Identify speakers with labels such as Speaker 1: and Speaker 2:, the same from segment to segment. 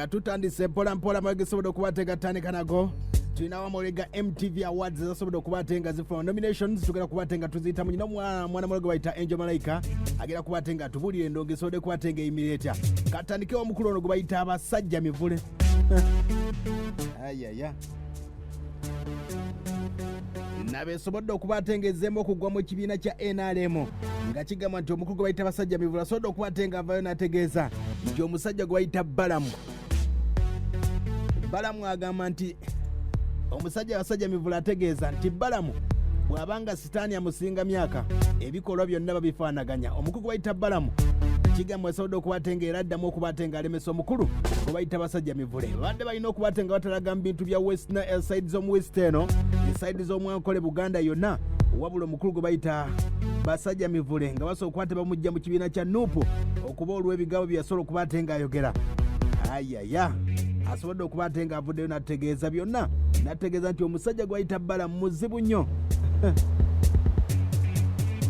Speaker 1: Nga tutandise mpola mpola, amawulire gesobodde okuba ate nga tutandika nago, tulinawo amawulire ga MTV Awards ezasobodde okuba ate nga zifuna nominations. Tugenda kuba ate nga tuziyita munyina mwana mulogo bayita Angel Malaika, agenda kuba ate nga atubuulira endongo esobodde kuba ate nga eyimirira etya. Katandikewo omukulu ono gwe bayita Abasajja Mivule. Ayaya, nabesobodde okuba ate nga ezzeemu okugwa mu kibiina kya NRM, nga kigamba nti omukulu gwe bayita Basajja Mivule asobodde okuba ate nga avayo n'ategeeza nti omusajja gwe bayita Balamu, Balamu agamba nti omusajja Basajja Mivule ategeeza nti Balamu bw'abanga Sitaani amusinga myaka, ebikolwa byonna babifaanaganya. Omukulu gwe bayita Balamu kigambwa asobodde okuba ate nga era addamu okuba ate nga alemesa omukulu gwe bayita Basajja Mivule. Babadde balina okuba ate nga batalaga mu bintu bya west side z'omu west eno, side z'omwankole, Buganda yonna. Wabula omukulu gwe bayita Basajja Mivule nga basobola okuba ate bamujja mu kibiina kya NUP okuba olw'ebigambo bye yasobola okuba ate ng'ayogera. Ayaya, asobodde okuba ate ng'avuddeyo n'ategeeza byonna, n'ategeeza nti omusajja gwe bayita Balamu muzibu nnyo,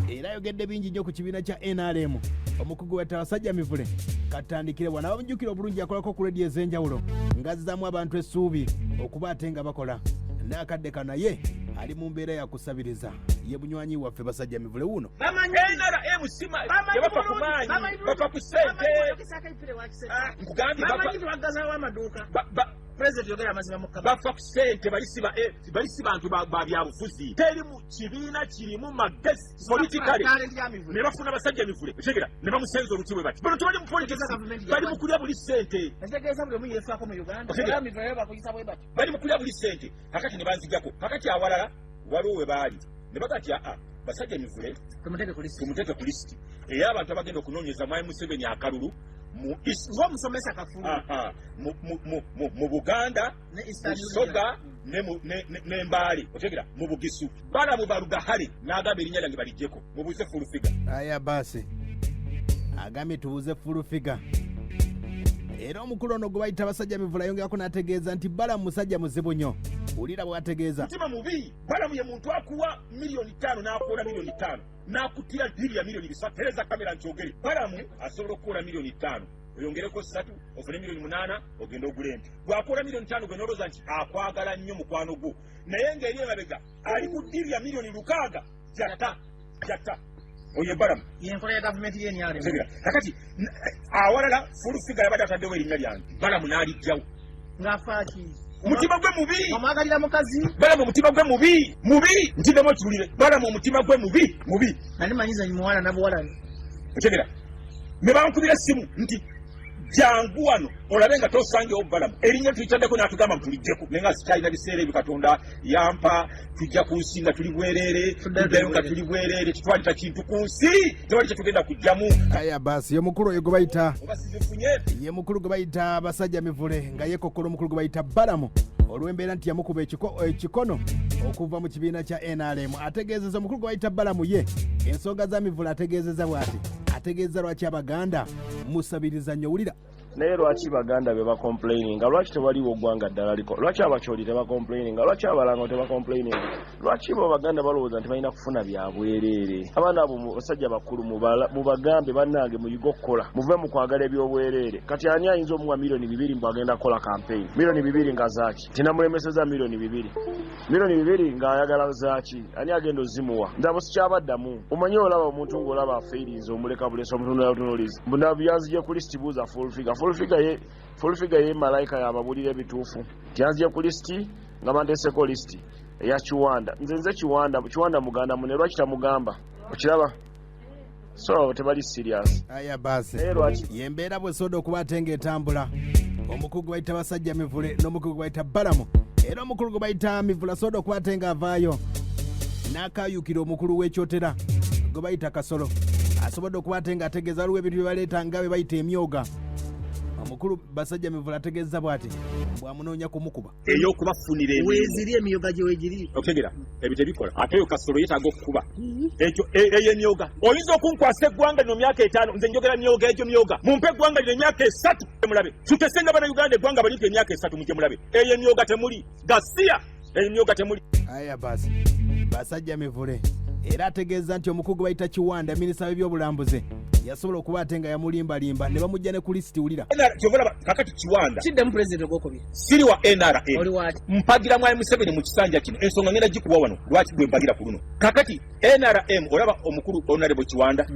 Speaker 1: era ayogedde bingi nnyo ku kibiina kya NRM. Omukugu weta Basajja Mivule katandikire wano. Abamujjukira obulungi, akolako ku rediyo ez'enjawulo ng'azzaamu abantu essuubi okuba ate nga bakola. N'akadde kano naye ali mu mbeera ya kusabiriza. Ye bunywanyi waffe Basajja Mivule wuuno.
Speaker 2: NRM sima tebafa ku maanyi, bafa ku ssente. Nkugambye bafa ku ssente. Bali si bantu ba byabufuzi. Teri mu kibiina kirimu magezi politically ne bafuna Basajja Mivule, otegera, ne bamusenza oluti bwe bati. Bano tebali mu politics, bali mu kulya buli ssente. Bali mu kulya buli ssente. Kakati ne banzijako. Kakati awalala waliwo we baali ne bagati, aa, Basajja Mivule tumuteke ku lisiti ey'abantu abagenda okunoonyeza Mwami Museveni akalulu mu
Speaker 3: ng'omusomesa Kafulu
Speaker 2: mu Buganda, Busoga ne Mbaale, otegera, mu Bugisu. Balamu Barugahare n'agamba erinnya lyange balijjeko, mubuuze Full Figure.
Speaker 1: Aya baasi, agambye tubuuze Full Figure. Era omukulu ono gwe bayita Basajja Mivule ayongerako n'ategeeza nti Balamu musajja muzibu nnyo. Wulira bw'ategeeza.
Speaker 2: Mutima mubi. Balamu ye muntu akuwa 5 miliyoni, n'akola 5 miliyoni, n'akutira deal ya 3 miliyoni. Tereza kamera nkyogere. Balamu asobola okukola 5 miliyoni, oyongereko 3, ofune 8 miliyoni, ogende ogule ente. Bw'akola 5 miliyoni, gwe nolowooza nti akwagala nnyo, mukwano gwo, naye ng'eri emabega ali ku deal ya 6 miliyoni jatta jatta. Oyo Balamu.
Speaker 3: Yenkola ya gavumenti y'eNRM.
Speaker 2: Kakati awalala Full Figure yabadde ataddewo erinnya lyange, Balamu n'alijjawo.
Speaker 3: Ng'afaaki?
Speaker 2: Omutima gwe mubi.
Speaker 3: Omwagalira mukazi.
Speaker 2: Balamu omutima gwe mubi mubi, ntiddemu okiwulire. Balamu omutima gwe mubi mubi.
Speaker 3: Nali manyiza muwala nabuwala.
Speaker 2: Otegera, ne bankubira essimu nti jangu wano olabe nga tosangewo Balamu, erinnya tulitaddeko, n'atugamba mutulijjeko. Naye nga sikyalina biseera ebyo. Katonda yampa, tujja ku nsi nga tuli bwereere, tuddayo nga tuli bwereere. Tetwalita kintu ku nsi, tewali kyetugenda kujjamu.
Speaker 1: Aya basi, ye mukulu oyo gwe bayita
Speaker 2: oba sizifunye.
Speaker 1: Ye mukulu gwe bayita Basajja Mivule nga yeekokkola omukulu gwe bayita Balamu olw'embeera nti yamukuba ekikono okuva mu kibiina kya NRM. Ategeezeza omukulu gwe bayita Balamu ye ensonga za Mivule, ategeezeza bw'ati, ategeeza lwaki Abaganda musabiriza nnyo. Wulira.
Speaker 4: Naye lwaki Baganda be bacomplaininga? Lwaki tewaliwo ggwanga ddala liko? Lwaki Abacholi tebacomplaininga? Lwaki Abalango tebacomplaininga? Lwaki bo Baganda balowooza nti balina kufuna bya bwereere? Abaana abo basajja bakulu, mubagambe, bannange, muyige okukola, muve mu kwagala ebyobwereere. Kati ani ayinza omuwa 2 miliyoni mbu agenda kukola campaign? 2 miliyoni nga zaaki? Tinamulemeseza 2 miliyoni, 2 miliyoni ng'ayagala zaaki? Ani agenda ozimuwa? Ndabo sikyabaddamu. Omanyi olaba omuntu ng'olaba afeirinze, omuleka bulesa, omutunula butunulizi mbu yanzije ku lisiti. Buuza Full Figure. Full Figure ye, Full Figure ye malayika yababulira ebituufu nti yanzije ku lisiti nga banteeseko lisiti eya Kiwanda. Nze Kiwanda, Kiwanda muganda mune, lwaki tamugamba? Okiraba, so tebali serious.
Speaker 1: Aya basi.
Speaker 4: Naye lwaki?
Speaker 1: Yembeera bwesobola okuba ate ng'etambula. Omukugu bayita Basajja Mivule n'omukugu bayita Balamu. Era omukulu gwe bayita Mivule asobola okuba ate ng'avaayo n'akayukira omukulu w'ekyotera gwe bayita Kasolo. Asobodde okuba ate ng'ategeeza waliwo ebintu bye baleeta nga bye bayita emyoga. Omukulu Basajja Mivule ategeeza bw'ati bw'amunoonya kumukuba.
Speaker 2: Ey'okubafunira emirimu.
Speaker 3: Weeziri emiyoga gye weegiri.
Speaker 2: Okutegera ebyo tebikola. Ate oyo Kasolo yeetaaga okukuba ekyo eyo emyoga. Oyinza okunkwasa eggwanga lino myaka 5, nze njogera myoga, egyo myoga. Mumpe eggwanga lino emyaka 3 mulabe, tutese nga Bannayuganda, eggwanga balimpa emyaka 3, mujje mulabe. Eyo emyoga temuli gasiya, eyo emyoga temuli.
Speaker 1: Aya basi, Basajja Mivule era ategeeza nti omukugu bayita Kiwanda, minisita w'ebyobulambuzi, Yasobola okuba ate nga yamulimbalimba ne bamujja ne ku lisiti. Wulira.
Speaker 2: Kyova olaba kakati Kiwanda.
Speaker 3: Kiddemu pulezidenti ogwokubiri.
Speaker 2: Siri wa NRM.
Speaker 3: Oli waki?
Speaker 2: Mpagira Mwami Museveni mu kisanja kino. Ensonga ngenda gikuwa wano lwaki gwe mpagira ku luno. Kakati NRM olaba omukulu Honorable Kiwanda,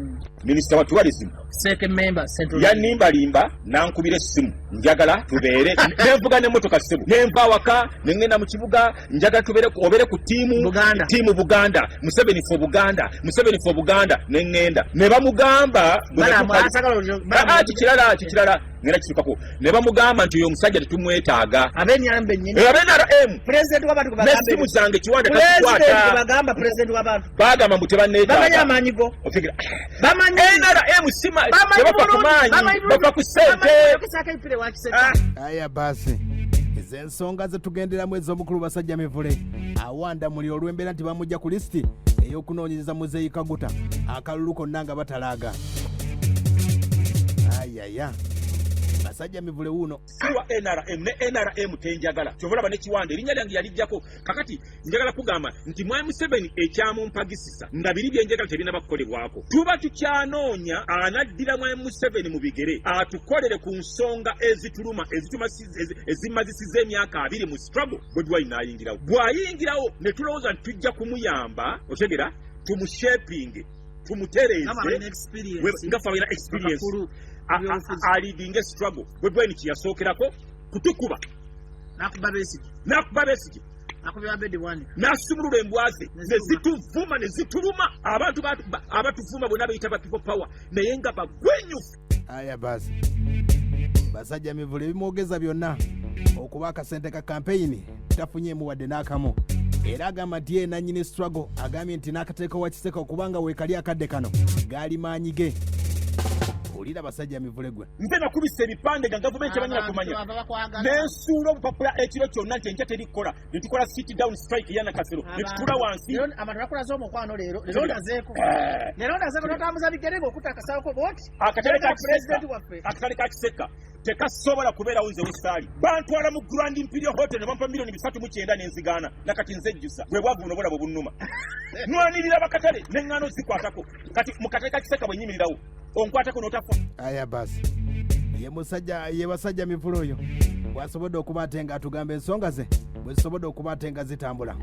Speaker 2: minisita wa tourism,
Speaker 3: Second member Central.
Speaker 2: Yanimbalimba nankubira essimu, njagala tubeere, nenvuga n'emmotoka ssebo, nenva awaka nengenda mu kibuga, njagala tubeere obeere ku ttiimu
Speaker 3: Buganda.
Speaker 2: Ttiimu Buganda, Museveni for Buganda, Museveni for Buganda. Nengenda ne bamugamba bwe
Speaker 3: Balamu asagala
Speaker 2: Ah, ah, kikirala, kikirala ngenda kisukako. Ne bamugamba nti oyo omusajja tetumwetaaga.
Speaker 3: Ab'NRM bennyini.
Speaker 2: Abe NRM.
Speaker 3: President w'abantu gwe bagamba.
Speaker 2: N'essimu zange Kiwanda
Speaker 3: President gwe
Speaker 2: tazikwata.
Speaker 3: bagamba, president w'abantu.
Speaker 2: Bagamba mbu
Speaker 3: Bamanyi
Speaker 2: tebanneetaaga.
Speaker 3: amaanyi go.
Speaker 2: Otegera?
Speaker 3: Bamanyi.
Speaker 2: NRM sima
Speaker 3: Bamanyi
Speaker 2: tebava ku
Speaker 3: bulungi,
Speaker 2: maanyi,
Speaker 3: bamanyi bulungi.
Speaker 2: bava ku ssente.
Speaker 3: Bamanyi okusaako ebipira ewa Kiseka.
Speaker 1: Aya basi, ezo ensonga zetugenderamu ez'omukulu Basajja Mivule awanda muliro olw'embeera nti bamujja ku lisiti ey'okunoonyereza Muzeeyi Kaguta akalulu konna nga batalaaga. Ayaya, Basajja Mivule wuuno.
Speaker 2: Si wa NRM, ne NRM tenjagala. Kyova olaba ne Kiwanda erinnya lyange yalijjako. Kakati njagala kugamba nti Mwami Museveni ekyamumpagisisa nga biri byenjagala tebinaba kukolebwako, tuba tukyanoonya anaddira Mwami Museveni mu bigere atukolere ku nsonga ezituluma, ezimazisiza emyaka 20 mu struggle. Bobi Wine n'ayingirawo, bw'ayingirawo ne tulowooza nti tujja kumuyamba, otegera, tumushapinge, tumutereeze.
Speaker 3: Nga balina experience.
Speaker 2: Nga ffe abalina experience.
Speaker 3: Abakulu.
Speaker 2: Aleadinga struggle. Bobi Wine kyeyasookerako kutukuba.
Speaker 3: Nakuba Besigye.
Speaker 2: Nakuba Besigye.
Speaker 3: Akubye Abedi Bwanika.
Speaker 2: N'asumulula embwa ze.
Speaker 3: Ne
Speaker 2: ne
Speaker 3: ziruma.
Speaker 2: zituvuma ne zituluma. Abantu abatuvuma bonna beyita ba people power, naye nga bagwenyufu.
Speaker 1: Aya basi, Basajja Mivule ebimwogeza byonna okuba akasente ka kampeyini tafunyeemu wadde n'akamu, era agamba nti ye nannyini struggle. Agambye nti n'akateeka wa Kiseka okubanga weekali akadde kano gaali maanyi ge. Olira Basajja Mivule gwe.
Speaker 2: Nze nakubisa ebipande nga gavumenti ebanyina kumanya,
Speaker 3: Abantu bava bakwagala.
Speaker 2: nensuula obupapula ekiro kyonna nti enkya terikola, netukola sit down strike ya Nakasero, netutuula wansi.
Speaker 3: Leero abantu bakulaze omukwano leero. Leero ndazeeko. Leero ndazeeko notambuza bigere ng'okutta akasawo ko bw'oti.
Speaker 2: Akatale ka
Speaker 3: President
Speaker 2: Kiseka,
Speaker 3: waffe.
Speaker 2: akatale ka Kiseka tekasobola kubeerawo nze wesaali. Bantwala mu Grand Imperial Hotel ne bampa miliyoni 309 n'enzigaana. Nakati nzejjusa bwe bwavu buno bulabo bunnuma. Nwanirira bakatale neŋŋaano zikwatako. Kati mu katale ka Kiseka bwe nyimirirawo onkwatako n'otafa.
Speaker 1: Aya basi, ye musajja, ye Basajja Mivule oyo bw'asobodde okuba ate nga atugamba ensonga ze bwe zisobodde okuba ate nga zitambula.